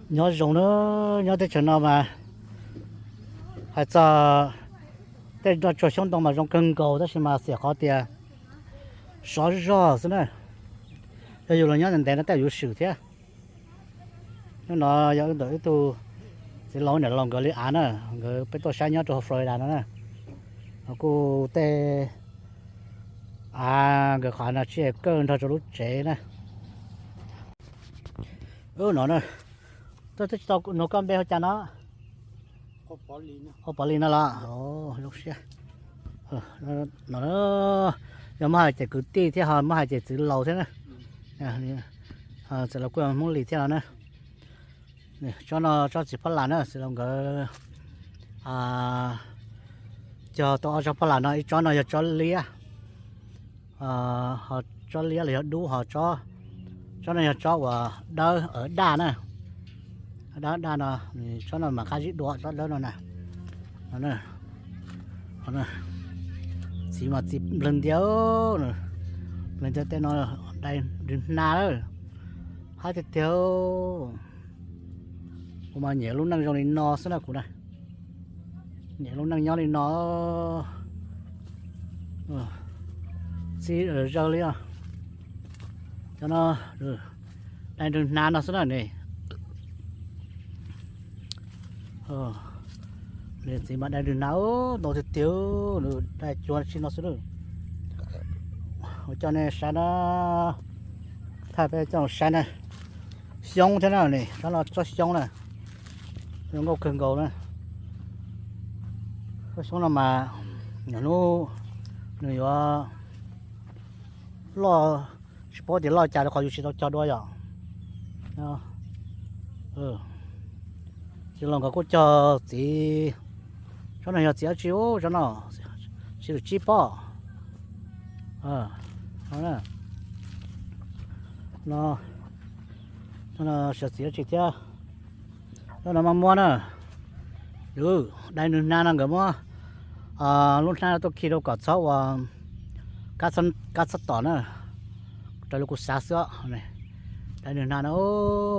Nyob zoo na, nyob teb chaws no mas hais txog tej nroj tsuag xyoob ntoo mas zoo kawg nkaus tab sis mas xiam qhov tias sov zog xwb na. Yog yus los nyob ntev ntev no tej yuav swm thiab. Hnub no yog ntawm ib tug txiv laus niam laus nkawd li av na, nkawd peb tuaj saib nyob rau Florida no na. Kuj tej av nkawd qhov no tsiaj kawg nrog rau lub tsev na. No na, twb tsis tau nug koj npe hu cas no? Hu Pov Lis no los zoo siab. No, yog muab hais ces kwv tij thiab ho muab hais ces txiv laus thiab na. Txiv laus kuj yog Hmoob Lis thiab no na. Tsob no tsob txiv phab las na, txiv laus nkawd cog tau ob tsob phab las no, ib tsob no yog tsob liab, ho tsob liab los yog dub, ho tsob no yog tsob uas dawb daj na. Dawb daj no, tsob no mas qab zib dua tsob dawb no na. Txiv mas txiv nplawg ntiav, nplawg ntiav tej no dai nrwg hnav lawm, haib tiag tiag. Kuv mas nyiam lub neej zoo li no xwb na kuv na. Nyiam lub neej nyob li no, txiv zawg li os. Cov no dai nrwg hnav no xwb na ne. Txiv mas dai nrwg hnav ntau tiag tiag, dai cuag tsi no xwb na. Ua coj nej saib na, thaij peb coj saib na. Xyoob thiab na ne, tsob no tsob xyoob na, zoo nkauj kawg nkaus na. Tsob xyoob no mas nws yuav loj, tsis paub tias loj cas rau qhov yus tsis tau cog dua yom. Txiv laus nkawd kuj cog txiv, tsob no yog txiv dab tsi ub, tsob no tsis lwm tsib pob. No, txiv dab tsi thiab. Tsob no mas muab na, dai nws hnav no nkawd muab lub hnab tuaj khi rau kom txhob ua kab txhob tom na, raws li kuv xav xwb. Dai nws hnav no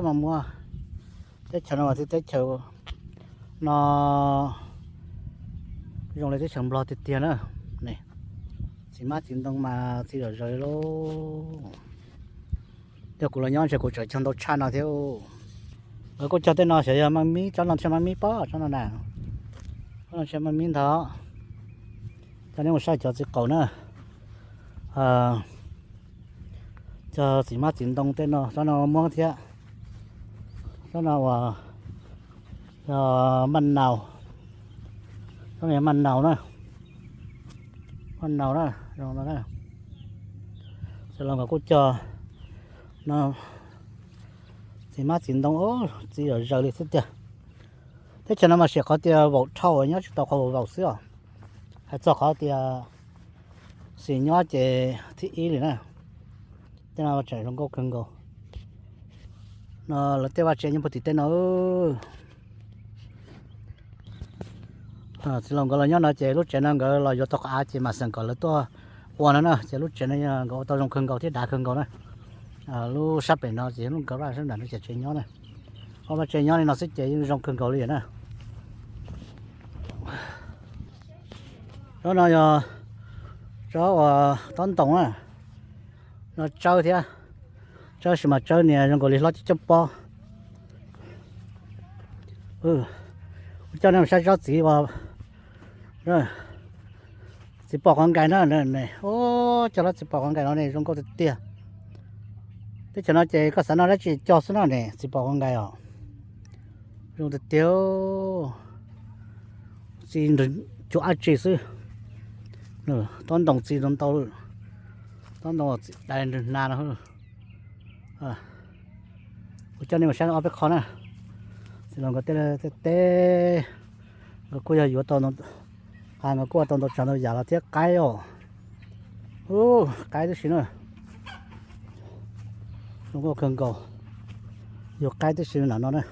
mas muab, teb chaws no mas teb chaws no zoo li teb chaws Nplog tiag tiag na. Txiv hmab txiv ntoo mas txiv zom zaws li lauj. Yog kuv los nyob ntshe kuv tseem cog ntau tshaj no thiab. Lawv kuj cog tej no xyov yog maj mib, tsob no tsis yog maj mib pob, tsob no na, tsob no tsis yog maj mib ntag. Coj nej mus saib cov txiv qaum na, cov txiv hmab txiv ntoo tej no, tsob no muab thiab. Tsob no uas yog maj naus, tsob no yog maj naus na, maj naus na, zoo no na. Txiv laus nkawd kuj cog no, txiv hmab txiv ntoo txiv zom zaws li thiab tiag. Teb chaws no mas sim qhov tias vaum dhau, nyob tsis tau qhov vaum vaum xwb os. Hais txog qhov tias xim nyob ces thib ib li na. Tej no tseem zoo nkauj kawg nkaus. No lawv tej vaj tse nyob puag tim tej no. Txiv laus nkawd los nyob no ces lub tsev no nkawd los yuav tau qhov av ces mam xeem kom lawv tuaj ua no na, ces lub tsev no nkawd ua tau zoo kawg nkaus thiab dav kawg nkaus na. Lub sab pem no ces lub nkawd vaj sab nram no ces tsev nyob na. Ob vaj tse nyob li no xwb ces yeej zoo kawg nkaus li na. Tsob no yog tsob uas tob ntoos na, no tsawb thiab, tsawb sis mas tsawb nias zoo nkaus li hlob coob coob pob. Kuv coj nej mus saib tsob txiv uas txiv pom qhov nkais na. Coj tsob txiv pom qhov nkais no ne zoo nkauj tiag tiag. Teb chaws no ces koj xav noj dab tsi cog xwb no ne, txiv pom qhov nkais os. Zoo tiag tiag. Txiv nrog cuag dab tsi xwb. Tob ntoos txiv ntau ntau, tob ntoos txiv dai nrwg hnav no. Kuv coj nej mus saib ob peb qho na. Txiv laus nkawd tej teb, nkawd kuj yog yuav tau, nkawd kuj ua tau ntau tsav ntau yam los thiab qaib os. Qaib tib si na, zoo nkauj kawg nkaus. Yug qaib tib si nram no na.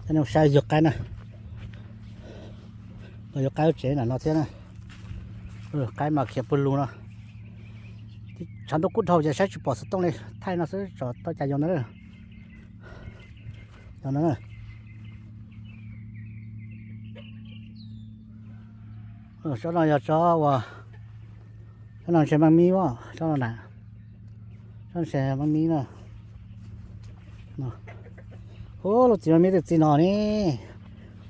Coj nej mus saib yug qaib na. Los yug qaib lub tsev nram no thiab na. Qaib mas khiav pawg lug no. Tib Tshav ntuj kub dhau ces saib tsis pom xov tooj li, thaij no xwb, tso tau cas yog ntawd. Yog ntawd. Tsob no yog tsob uas, tsob no ntshe maj mib, tsob no na, tsob ntshe maj mib na. Ub, lub txiv maj mib twb txi no ne.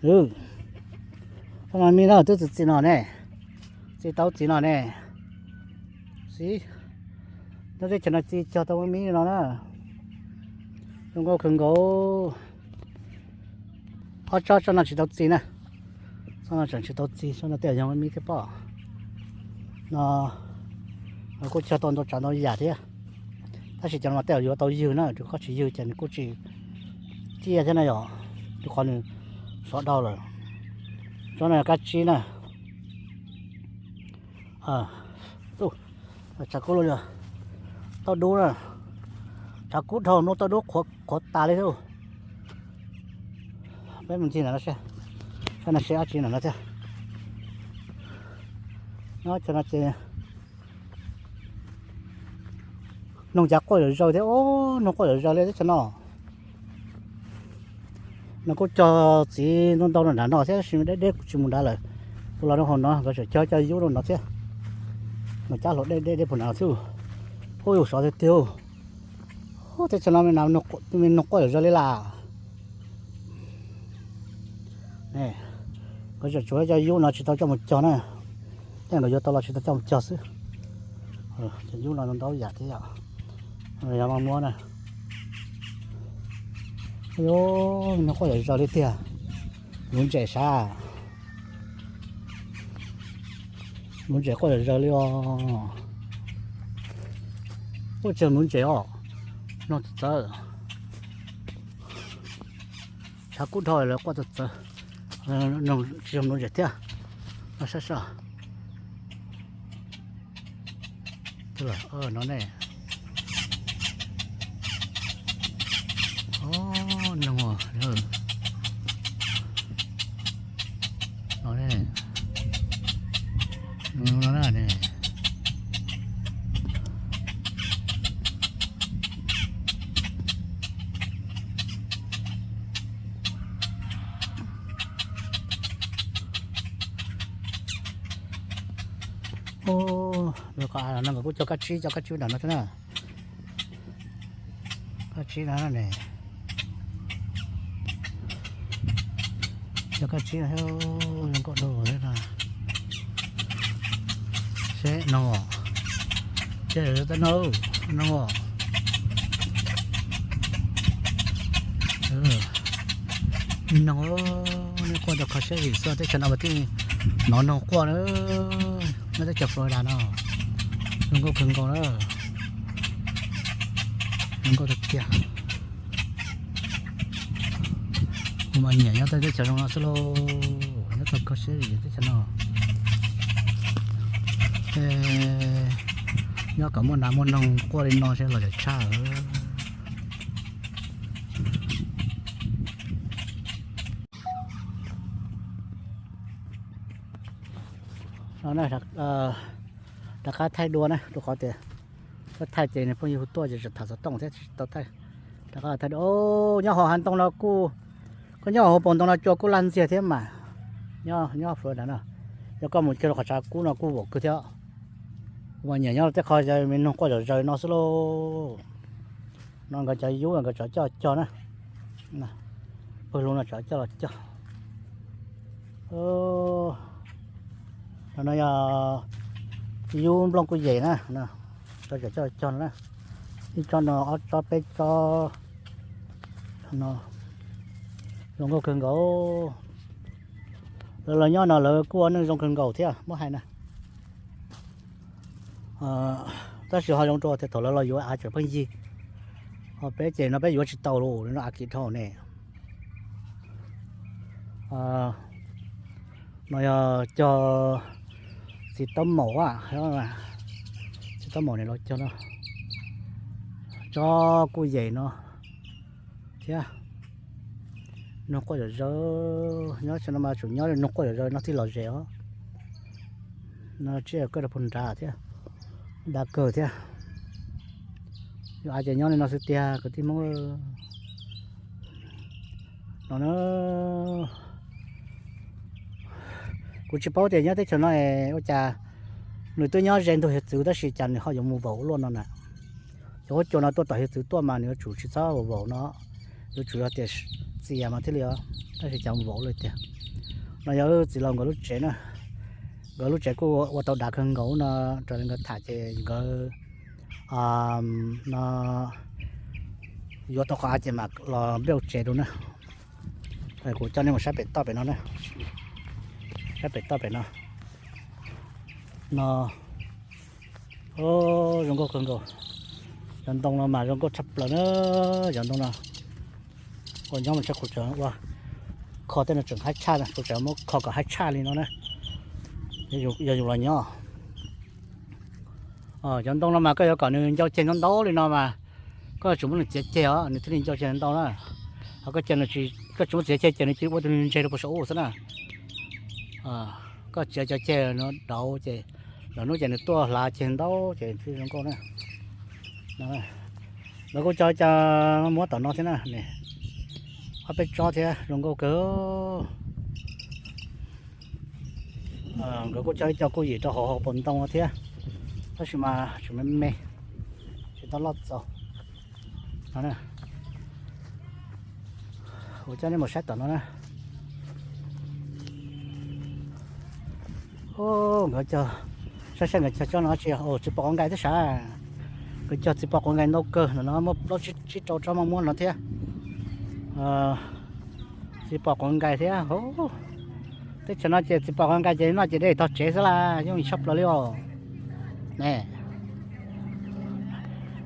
Tsob maj mib no twb txi txi no ne, txi tau txiv no ne. Xib, nyob teb chaws no txi cog tau maj mib no na. Zoo nkauj kawg nkaus. Ob tsob, tsob no tsis tau txi na, tsob no tseem tsis tau txi, tsob no tej yog maj mib thiab pob. No kuj cog tau ntau tsav ntau yam thiab, tab sis cov no tej yuav tau ywg na, rau qhov tsis ywg ces nws kuj tsis ciaj thiab na yom, rau qhov nws sov dhau lawm. Tsob no kab tsib na. Tshav kub los yog tauj dub na, tshav kub dhau hnub tauj dub qhuav tas li thiab. Peb mus ncig ntawm no seb, seb no seb dab tsi ntawm no thiab. Nyob chaw no ces noog cas quaj zom zaws thiab, noog quaj zom zaws li teb chaws no. No kuj cog txiv ntau ntau rau nram no thiab, tab sis deb deb kuv tsis mus nrad lawm. Kuv los rau hauv no nkawd tseem cog cov yub rau no thiab. Mas cab hluas deb deb deb puag nrad no xwb. Ub, yus sov tiag tiag. Ub, teb chaws no me noog quaj zom zaws li las. Nkawd tseem tsuav cov yub no tsis tau coj mus cog na. Tej nkawd yuav tau los tsis tau coj mus cog xwb. Cov yub no ntau yam thiab yom. Yog mas muab na. Ub, noog quaj zom zaws li tiag. Nuv ntses sav. Nuv ntses quaj zom zaws li os. Quaj tsis yog nuv ntses os. Noog txawv txawv. Tshav kub dhau lawv quaj txawv txawv. Tsis yog nuv ntses thiab. No saib saib. No ne. Noog, no ne. Noog no na ne. Ub, no nkawd kuj cog kab tsib, cog kab tsib nram no thiab na. Kab tsib no ne. Cog kab tsib no thiab, zoo nkauj dhau thiab no. Seb no, ces tej no, no. Noog, nej quaj rau kho siab zim xwb, teb chaws no mas twb hnov noog quaj na, nyob teb chaws Florida no. Zoo nkauj kawg nkaus na. Zoo nkauj tiag tiag. Kuv mas nyiam nyob teb chaws zoo no xwb lauj, nyob tau kho siab zim teb chaws no. Nyob kom muaj nas muaj noog quaj li no seb los yog tshaj. Rov qab thaij dua na, rau qhov tias thaij ces nws phooj ywg hu tuaj ces tseem tham xov tooj thiab tsis tau thaij. Rov qab thaij dua, nyob hauv hav ntoo no kuj, koj nyob hauv paus ntoo no cua kuj laj ntxiag thiab mas. Nyob, nyob Florida no, yog koj mus kiag rau qhov tshav kub no kuj vau kawg thiab. Kuv mas nyiam nyob tej qhov me noog quaj zom zaws no xwb lauj. No nkawd cov yub nkawd tseem coj cog na. Pawg lug no tseem coj los cog. No yog yub nplooj kuj yem na, tseem coj los cog no na. Ib tsob no, ob tsob, peb tsob no. Zoo nkauj kawg nkaus. Lawv los nyob no lawv kuj ua neej zoo kawg nkaus thiab muab hais na. Tab sis ho zoo rau tias thaum lawv los yuav av tseem pheej yig, ho peb ces no peb yuav tsis tau lawm no, av kim dhau ne. No yog cog txiv taub maum, txiv taub maum ne los cog no. Tsob kuj yem no thiab. Noog quaj zom zaws, nyob tsev no mas tsuas nyob noog quaj zom zaws no thiaj lom zem os. No tsiaj koj rau puag nrad thiab, dag kawg thiab. Yus av ces nyob li no xwb tiag kwv tij Hmoob no na. Kuv tsis paub tias nyob teb chaws no es ua cas nws twb nyob ze ntug hiav txwv tab sis cas nws ho yuav mus vaum luaj no na. Cov huab cua no tuaj tom hiav txwv tuaj mas nws yuav tsum tsis txhob vaum vaum no, yuav tsum yog tias txias mas thiaj li os, tab sis cas mus vaum li tiag. No yog txiv laus nkawd lub tsev na, nkawd lub tsev kuj ua tau dav kawg nkaus no, raws li nkawd tham ces nkawd no yuav tau qhov av ces mam los build tsev rau na. Kuv coj nej mus saib pem toj pem no na, saib pem toj pem no. No, zoo nkauj kawg nkaus. Cov ntoo no mas zoo nkauj tshaj plaws na. Cov ntoo no ua nyob mas tshaj kuv tseem ua kho tej no tseem haib tshaj, kuv tseem muab kho kom haib tshaj li no na, yog yus los nyob. Cov ntoo no mas koj yuav kom nws ncau ceg ntau ntau li no mas koj yuav tsum muab nws txiav ceg os nws thiaj li ncau ceg ntau na. Ho koj cia nws tsis, koj tsis muab txiav ceg ces nws cia li ua tus ntseg rau puag saum ub xwb na. Koj txiav cov ceg no dauv ces lwm hnub ces nws tuaj hlav ceg ntau ces thiaj zoo nkauj na. Lawv kuj cog cov muab tom no thiab na, ob peb tsob thiab zoo nkauj kawg. Nkawd kuj cog ib co kuj yim rau hauv hauv paus ntoo thiab, tab sis mas tseem me me, tsis tau loj txaus. Kuv coj nej mus saib tom no na. Nkawd cog, saib saib nkawd cog tsob no tsis, txiv pom quav nkais thiab sav. Nkawd cog txiv pom quav nkais ntau kawg, ntawm no muaj plaub tsib rau tsob maj muab no thiab. Txiv pom quav nkais thiab. Teb chaws no ces txiv pom quav nkais ces noj ces de tog tsev xwb las, yooj yim tshaj plaws li os. Ne,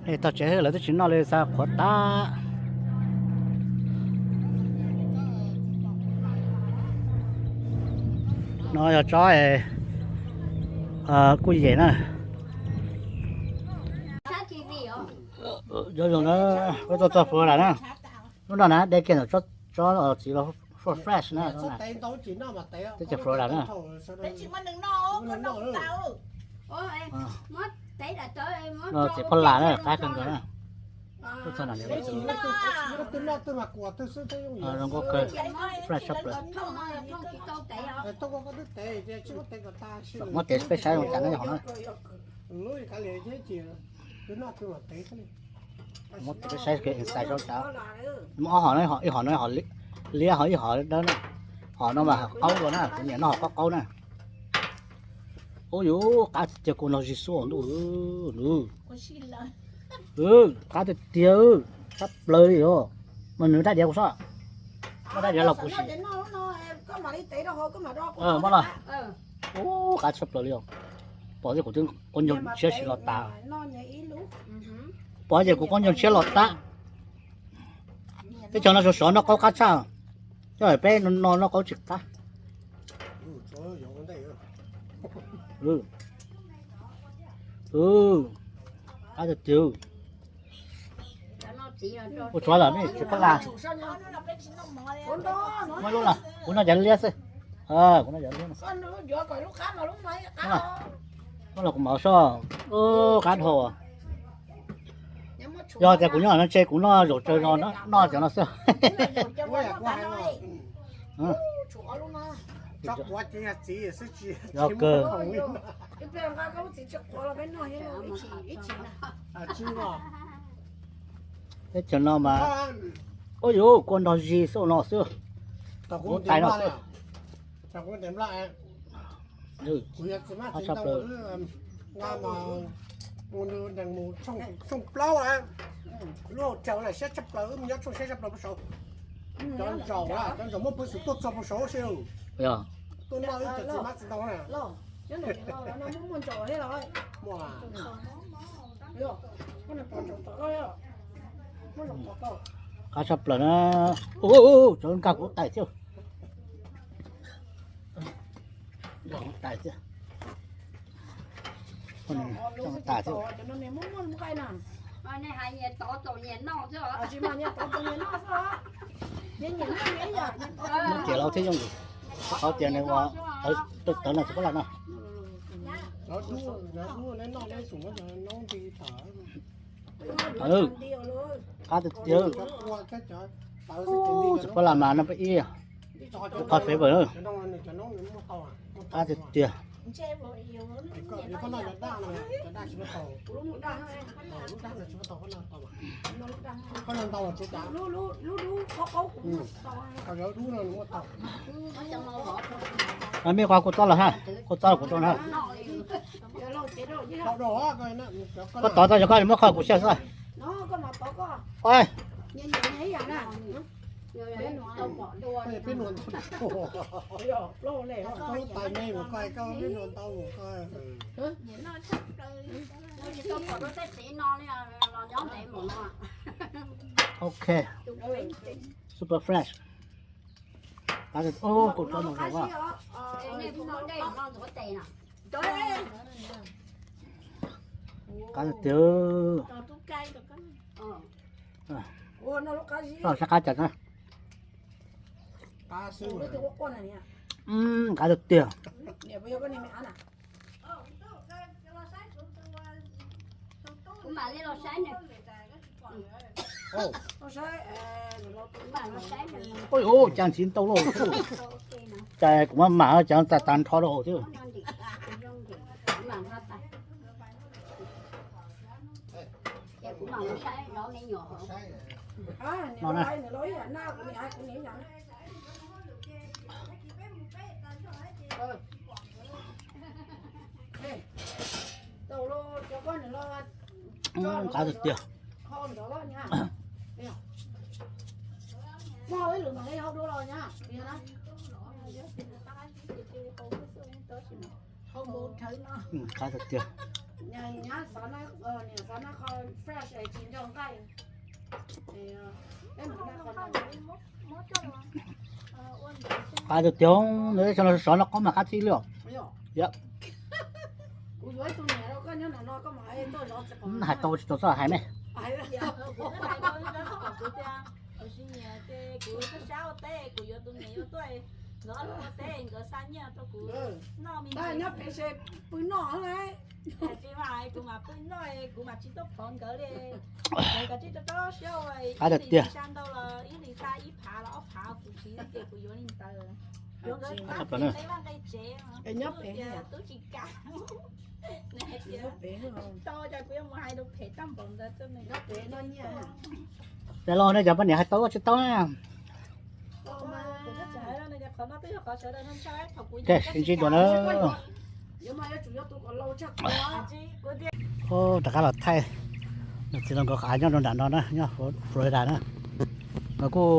de tog tsev xwb lawv twb tsis noj li, xa qhuav tag. No yog tsob kuj yem na. Cov zoo na, koj tuaj txog Florida na, lub no na de kiag ntawm tsob txiv los fresh na, teb chaws Florida na. No txiv phoj lam na, qab kawg nkaus na. Tuaj txog no zoo nkauj kawg, fresh tshaj plaws. Muab tev peb saib zoo cas na, hom no. Muab tev peb saib inside zoo cas. Muab ob hom no, ib hom no liab ho ib hom dawb na. Hom no mas qaub dua na, kuv nyiam noj hom qaub qaub na. Ub yus qab tiag tiag, kua no zis xub ntuj. Qab tiag tiag, tshaj plaws li os. Mas nws dab diav kuv sob, dab diav los kuv sim. Muab los. Ub, qab tshaj plaws li os. Pom tias kuv twb qaub ncaug tshiab sim los tas. Pom ces kuv qaub ncaug tshiab los tas. Teb chaws no sov sov noj qaub qab tshaj. Coj peb no noj qaub tsis qab. Qab tiag tiag. Ua tsuav lawm ne, tsis pab las. Muab lub no, kuv noj cov liab xwb. Kuv noj cov liab no. Muab los kuv mam sob. Qab dhau. Yog tias kuv nyob no tse kuv noj zaum tsawg zog noj cov no xwb. Yog kawg. Teb chaws no mas, ub yus kua nrog zis xwb no xwb. Kuv tais no xwb. Qab tshaj plaws. Lub hauv tshav siab tshaj plaws, wb mus nyob tshooj siab tshaj plaws puag saud. Cov ntsaum, cov ntsaum muab pw xwm tuaj txog puag saud seb. Tuaj noj wb cov txiv hmab txiv ntoo na. Qab tshaj plaws na. Ub, cov nkag kuv tais thiab. Nkag kuv tais thiab. Tais thiab. Muab kiag los thiab yooj yim. Qhov tias nws ua tawv no tsis pab laj no. Qab tiag tiag. Txiv Paj Las mas no peb ib, qhov favour na. Qab tiag tiag. Mej qhov kuv txob los ha, kuv txob los kuv rau na. Koj tov tau cov koj muab qhov kuv xyaw xwb. Ok, super fresh. Qab tiag tiag. Saib qab cas na. Qab tiag tiag. Ua cas ntxiv ntau lauj. Cas kuv mam mam cas tas tas nrho rau hauv thiab. No na. Qab tiag tiag. Qab tiag tiag. Qab tiag tiag, nws cov no sov no qab mas qab tib li os. Hais tau tsis tau txhob hais me. Kuv mas pw noj, kuv mas tsis tuaj phov nkawd li. Nkawd tsis rau rau siab ua ib hlis xa ntau los ib hlis xa ib phav los ob phav kuv tsis ces kuv yuav li ntawd. Yuav nkawd pab nqe vaj nqe tsev, tub tsis kam. Nws hais tias tsis tau cas kuv yuav mus hais lus phem tag npaum ntawd rau nws. Ces los nej cov poj niam hais tau tsis tau na. Sib ntsib dua na. Rov qab los thaij, txiv laus nkawd qhov av nyob rau nram no na, nyob Florida na. Nkawd kuj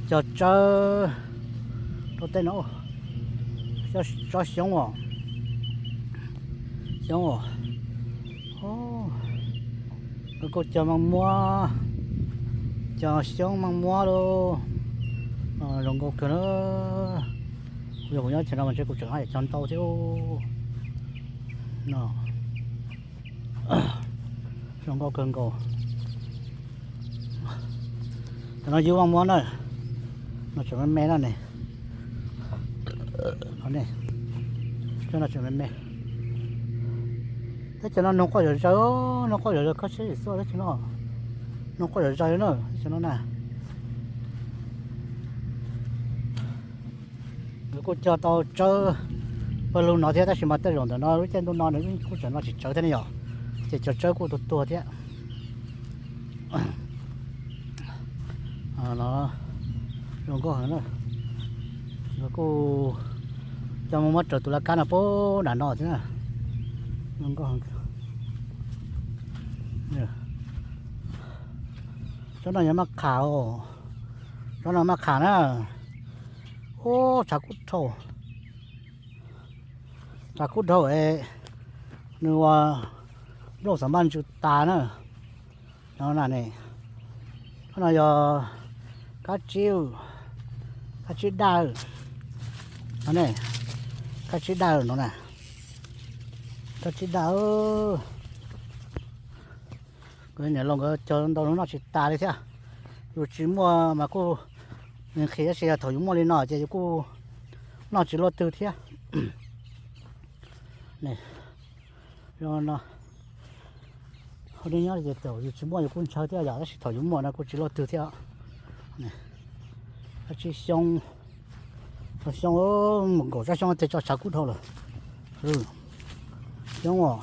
cog tsawb rau tej no. Tsob xyoob os, xyoob os. Nkawd kuj cog maaj muab, cog xyoob maaj muab lauj. Zoo nkauj kawg na. Kuv yog kuv nyob chaw no mas ntshe kuv tseem haj yam cog ntau thiab. Zoo nkauj kawg nkaus. Cov no yub maaj muab na, no tseem me me na ne. Cov no tseem me me. Teb chaws no noog quaj zom zaws, noog quaj zom zaws, koj saib xwb teb chaws no, noog quaj zom zaws na teb chaws no na. Nkawd kuj cog tau tsawb pawg lug no thiab, tab sis mas tej zaum ntawm no lub caij ntuj no nws kuj tseem noj tsis tsawv thiab ne yom, ces cov tsawb kuj tuag tuag thiab. No zoo nkauj heev na. Nkawd kuj coj mus muab raws tus laj kab no puag nram no thiab na. Zoo nkauj heev. Tsob no yog maj qham os, tsob no maj qham na. Ub, tshav kub dhau, tshav kub dhau es nws ua nplooj xav maj ntsws tas na. No na ne, no yog kab tsib, kab tsib daj no ne, kab tsib daj no na, kab tsib daj. Kuv niam laus nkawd cog ntau noj tsis tas li thiab. Yus tsis muaj mas kuj nqhis, tab sis yog thaum yus muaj li no ces yus kuj noj tsis luaj twg thiab. Zoo no, Ua neej nyob ces thaum yus tsis muaj yus kuj ntshaw thiab yom, tab sis thaum yus muaj no kuj tsis luaj twg thiab. Tsib xyoob, xyoob, mus nkaum tsib xyoob tej tso tshav kub dhau lawm. Xyoob os,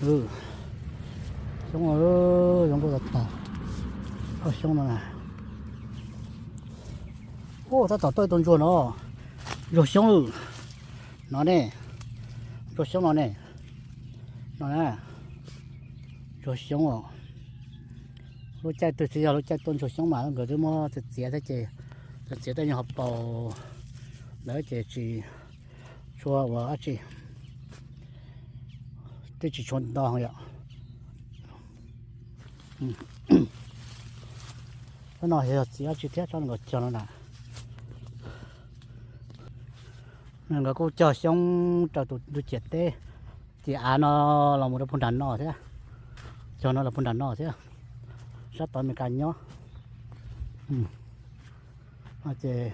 xyoob, zoo nkauj tas tas. Ob xyoob no na. Ua tab tom tuaj ib tug ntsuag no, ntsuag xyoob, no ne, ntsuag xyoob no ne, no na, ntsuag xyoob os. Lub caij twg tsis yog lub caij tuaj ntsuag xyoob mas nkawd twb muab txiav txiav thiab ces, txiav txiav tej nyuag hauv paus ntawd ces tsis tshua ua dab tsi, twb tsis tshua nto yom. Tsob no yog txiv dab tsi thiab, tsob nkawd cog no na. Nkawd kuj cog xyoob raws tus ntug ciam teb, ciam av no los mus rau puag nram no thiab, cog no los puag nram no thiab, sab tod Amelikas nyob. Ces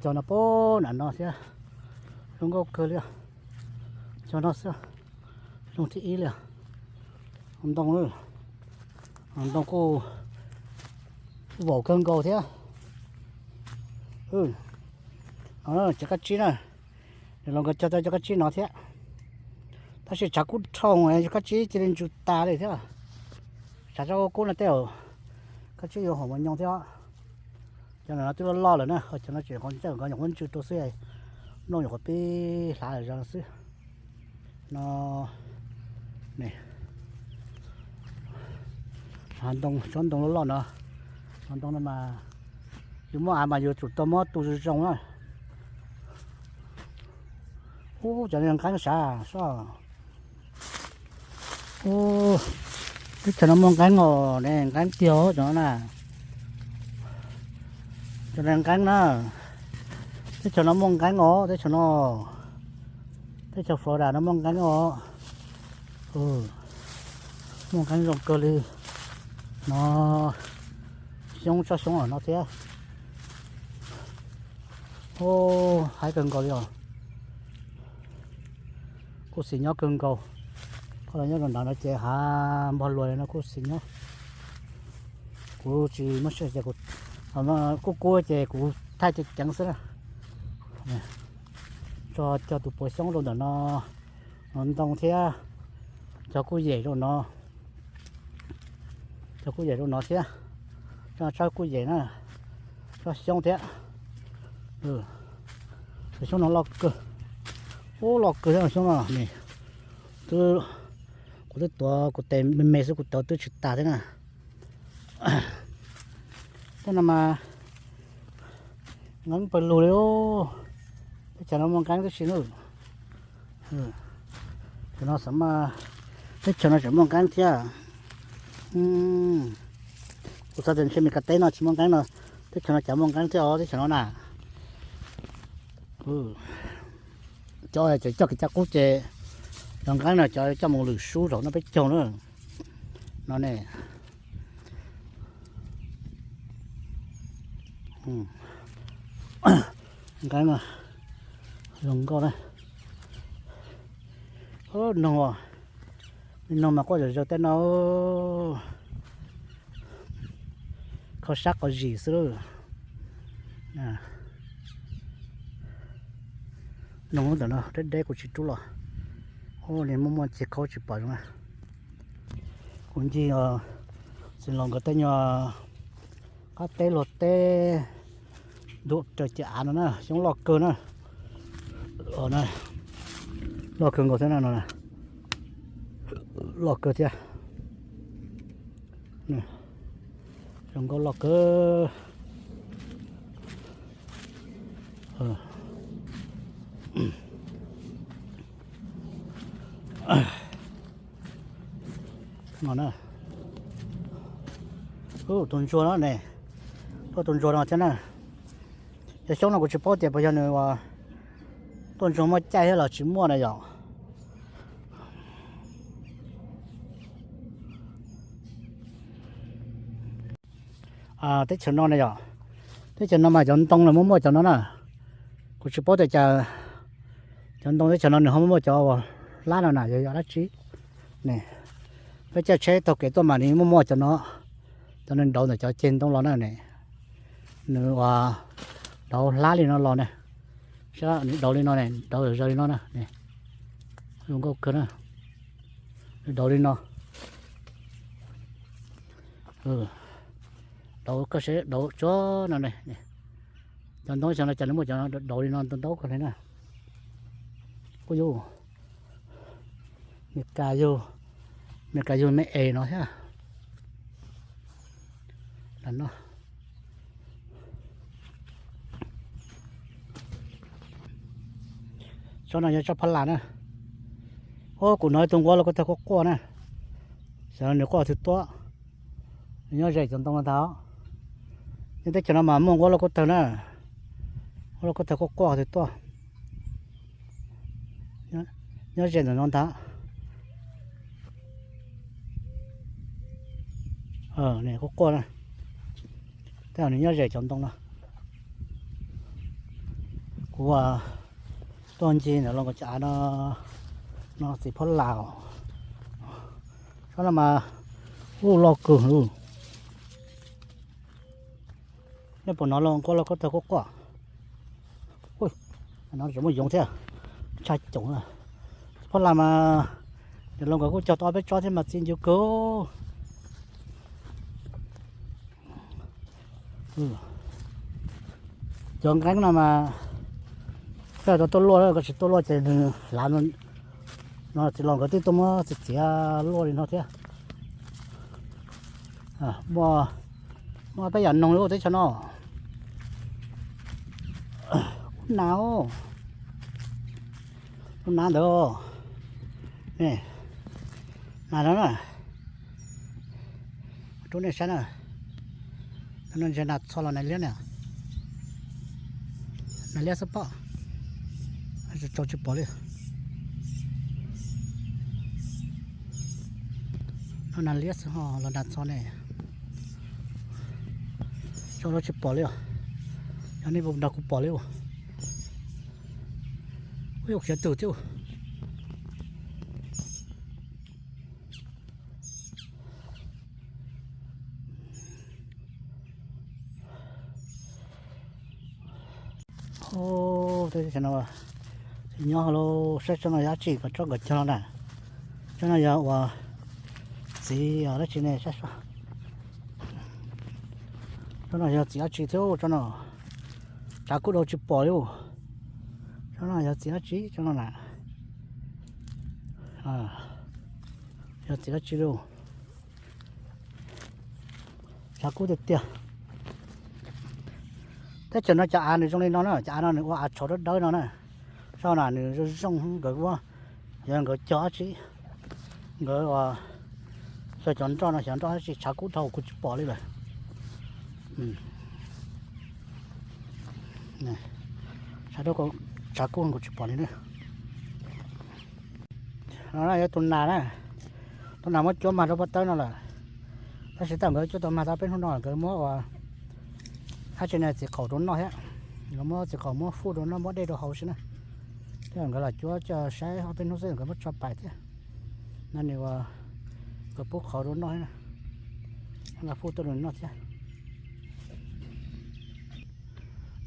cog no puag nram no thiab, zoo nkauj kawg li. Cog no xwb, zoo thib ib li. Ntoo, ntoo kuj vaum kawg nkaus thiab. Cov kab tsib na, los nkawd cog tau cov kab tsib no thiab, tab sis tshav kub dhau, cov kab tsib cia li ntsws tas li thiab. Tshav kub no tej zaum kab tsib yuav haum mus nyoos thiab. Cov no twb loj loj lawm na, cov no tseem qhov ncauj nkawd nyuam qhuav ntsws rau xwb, nplooj nyuam qhuav pib hlav zog xwb. No, ntoo, tsob ntoo loj loj no, tsob ntoo no mas yus muaj av mas yus tsum tau muab tu zoo zoo na. Ub, cov no nqeeb sav soj. Ub, teb chaws no muaj nqeeb os, ne nqeeb tiag cov no na. Cov no nqeeb na, teb chaws no muaj nqeeb os, teb chaws no, teb chaws Florida no muaj nqeeb os. Muaj nqeeb zoo kawg li no, xyoob tsob xyoob no thiab. Ub, haib kawg nkaus li os. Kuj xis nyob kawg nkaus. Koj los nyob rau nram no ces hav npog luas li no kuj xis nyob. Kuv tsis muaj siab ces kuv, kuj kub ces kuv thaij ceev ceev xwb na. Tso cog tus puav xyoob rau ntawm no, ntoo thiab, cog kuj yem rau no, cog kuj yem rau no thiab, tsob kuj yem na, tsob xyoob thiab. Tus xyoob no loj kawg, ub loj kawg thiab xyoob no ne. Twb, kuv twb tuav kuv tes me me xwb kuv tuav twb tsis tas thiab na. Tej no mas nqeeb pawg lug li. Teb chaws no muaj nqeeb tib si na. Teb chaws no xav mas, teb chaws no tseem muaj nqeeb thiab. Kuv xav tias ntshe Mes Kas teb no tsis muaj nqeeb no, teb chaws no cas muaj nqeeb thiab os, teb chaws no na. Cov, cov coj kev cai qub ces cov nqeeb no cov coj mus lwm sub zaum no peb caug na. No ne. Nqeeb zoo nkauj na. Noog, noog mas quaj zom zaws tej no. Khaub sab qov zis xwb. Noog ntawm no deb deb kuv tsis rub los. Ub, nws muaj muaj ceg khaub tsis pom zoo na. Kuv ncig txiv laus nkawd tej nyuag qab teb luag teb ntuj raws ciam av no na, xyoob loj kawg na. Loj kawg nkaus thiab no, loj kawg thiab. Zoo nkauj loj kawg. No na, tus ntsuag no ne, tuaj tus ntsuag no thiab na. Cov xyoob no kuv tsis paub tias puas yog nws tuaj ntsuag muaj caij thiab los tsis muaj na yom. Teb chaws no na yom, teb chaws no mas cov ntoo los muaj muaj cov no na. Kuv tsis paub tias cas cov ntoo teb chaws no nws ho muaj muaj cov uas hlab no na yog yog dab tsi. Ne, Peb caij tsheb taug kev tuaj mas nws muaj muaj cov no, cov nws daus ntawm cov ceg ntoo los na ne. Nws ua daus hlab li no los ne, saib nws daus li no ne, daus zawg li no na, zoo nkauj kawg na. Nws daus li no, daus koj seb daus tsuav no ne. Cov ntoo xyov no cas nws muaj cov daus li no ntau ntau kawg li na. Kuj yog Meskas yug, Meskas yug me es no thiab. Tsob no yog tsob phab las na. Ub, kuv hnov ib tug nquab lauj kaub tawg quaj quaj na. Xyov nws quaj twg tuaj. Nws nyob ze cov ntoo no ntag. Nyob teb chaws no mas muaj nquab lauj kaub tawg na. Nquab lauj kaub tawg quaj quaj twg tuaj. Nyob ze ntawm no ntag. Quaj quaj na. Tej zaum nws nyob ze cov ntoo no. Kuv tuaj ncig ntawm los nkaus cov av no, no txiv phab las. Tsob no mas ub loj kawg. Nej puas hnov los nquab lauj kaub tawg quaj quaj? No tseem muaj yoov thiab, tshaj coom. Phab las mas, ntawm los nkawd kuj cog tau ob peb tsob thiab mas txi ncw kawg. Cov nqeeb no mas, koj tau tuaj luaj, koj tsis tuaj luaj ces nws hlav no, txiv laus nkawd twb tuaj muab txiav txiav luaj li no thiab. Muaj, muaj peb yam noog li teb chaws no. Ub, nas, ub, nas ntawd, ne, nas no na. Rub nej saib na, no ntshe nas txho los nas liab na. Nas liab xwb pob, tsaus tsis pom li. No nas liab xwb ho los nas txho ne. Tsaus tsis pom li os. Yog nej puas nrog kuv pom li os. Ub, yuav khiav twg thiab. Ub, teb chaws no nyob lauj, saib tsob no yog dab tsi kom tsob nkawd cog no na. Tsob no yog ua txiv dab tsi ne, saib, tsob no yog txiv dab tsi thiab tsob no. Tsav kub dhau tsis pom li. Tsob no yog txiv dab tsi tsob no na. Yog txiv dab tsi lauj. Tsav kub tiag tiag. Teb chaws no cov av nws zoo li no na, cov av no nws ua av tshauv dawb dawb no na. Saib na nws zoo zoo nkawd ua, yog nkawd cog dab tsi, nkawd ua, xyov cov nroj no xyov nroj dab tsi, tshav kub dhau kuv tsis pom li lawm. Tshav kub kuv tsis pom li na. No yog tus nas na, tus nas muab cuab mag rau pob tawb no lawm. Tab sis thaum nkawd cuab tau mag tau peb hnub no nkawd muab ua, dab tsi ne, txiv qaum rau noj thiab. Nkawd muab txiv qaum muab fuj rau noj, muab dej rau haus xwb na. Thiab nkawd los cuab coj saib ob peb hnub xwb nkawd muab tso pais thiab. No nws ua, nkawd pub qhauv rau noj thiab na. Los fuj tuaj rau noj thiab.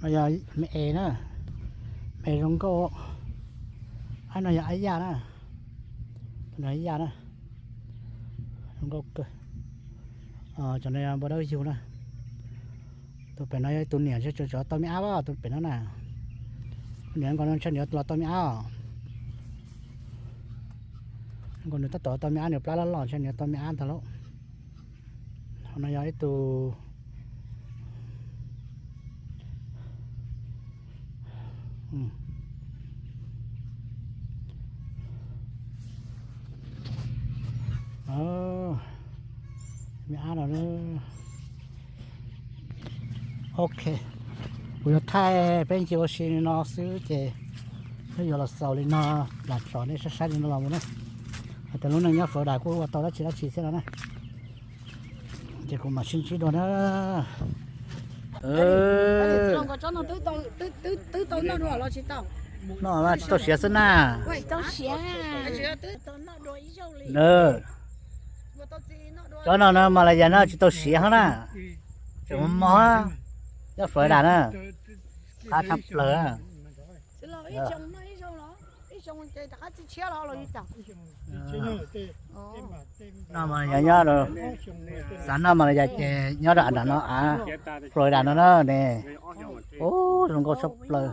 No yog me es na, me es zoo nkauj. Ab, no yog ab yaj na, no yaj na, zoo nkauj kawg. Cov no yog npua dawb yug na. Tus pem no yog ib tug niam ntshe tseem tau me ab, tus pem no na. Niam nkaus no ntshe nws los tau me ab os. Nkaus nws tab tom tau me ab, nws plab loj loj ntshe nws tau me ab ntag lauj. Ho no yog ib tug, me ab no. Ok, kuv yuav thaij peb ncig ua si li no xwb ces peb yuav los xaus li no, lam tso nej saib saib li no los mus na. Hais tias lub neej nyob Florida kuj ua tau dab tsi dab tsi thiab no na. Ces kuv mam sib ntsib dua na. Noj mas tsis tau siav xwb na. Cov no no mas las yas no tsis tau siav hov na, tseem mos mos, cov Florida na, qab tshaj plaws. No mas yog nyob, xav noj mas las yas ces nyob rau nram no av, Florida no na ne. Ub, zoo nkauj tshaj plaws.